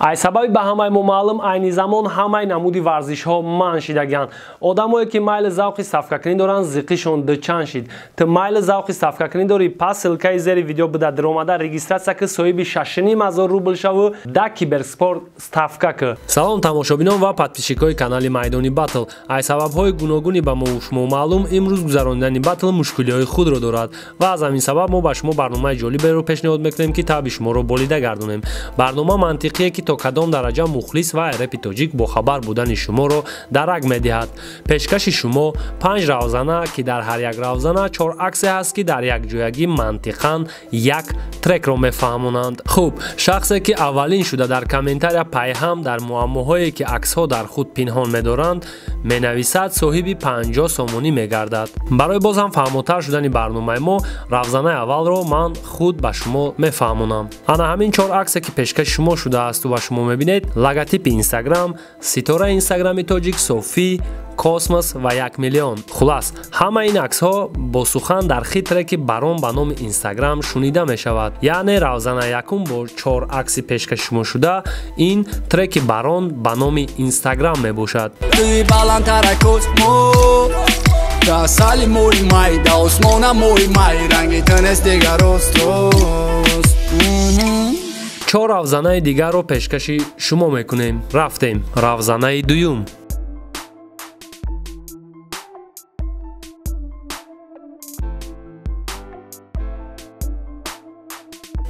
Ай сабаби ба ҳамаи мо маълум, айни замон ҳамаи намуди варзишҳо манъ шидагианд. Одамое ки майли завқи ставкакунӣ доранд, зиқишон дучанд шид. Ту майли завқи ставкакунӣ дорӣ, пас ссылкаи зери видео буда даромада регистрация ки соҳиби 6,5 ҳазор рубл шаву да киберспорт ставка ки. Салом тамошобинон ва подписчикои канали Майдони Батл. Ай сабабҳои гуногуни ба мо шумо маълум, имрӯз гузаронидани батл мушкилиҳои худро дорад ва аз ҳамин сабаб мо ба шумо барномаи ҷолиберо пешниҳод мекунем, ки таъби шуморо болида гардонем. Барнома мантиқие ки то кадом дараҷа мухлис ва репи тоҷик бохабар будани шуморо дарак медиҳад. Пешкаши шумо 5 равзана, ки дар ҳар як равзана 4 аксе ҳаст, ки дар якҷоягӣ мантиқан як трекро мефаҳмонанд. Хуб, шахсе ки аввалин шуда дар комментария пайҳам дар муаммоҳое ки аксҳо дар худ пинҳон медоранд менависад, соҳиби 50 сомонӣ мегардад. Барои боз ҳам фаҳмотар шудани барномаи мо, равзанаи аввалро ман худ ба шумо мефаҳмонам. Ана ҳамин 4 аксе ки пешкаши шумо шудаасту ва шумо мебинед: логотипи Инстаграм, ситораи Инстаграми тоҷик, Софӣ, космос ва 1 миллион. Хулас, ҳама ин аксҳо бо сухан дар хит треки Барон ба номи Инстаграм шунида мешавад. Яъне равзана якум бо 4 акси пешкаши шумо шуда ин треки Барон ба номи Инстаграм мебошад. Сали мои май да осмона мои май ранги тунест дигар рост рост. 4 равзанаи дигарро пешкаши шумо мекунем. Рафтем. Равзанаи дуюм.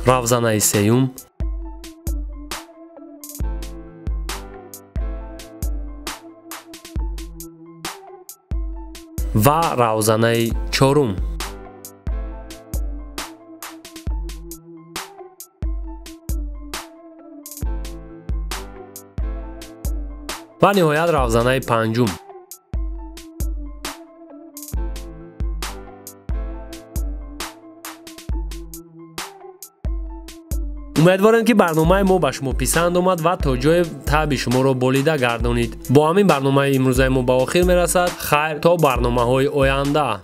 Равзанаи сеюм. Ва равзанаи чорум. Ва ниҳоят равзанаи панҷум. Умедворем, ки барномаи мо ба шумо писанд омад ва то ҷое таъби шуморо болида гардонид. Бо ҳамин барномаи имрӯзаи мо ба охир мерасад. Хайр, то барномаҳои оянда.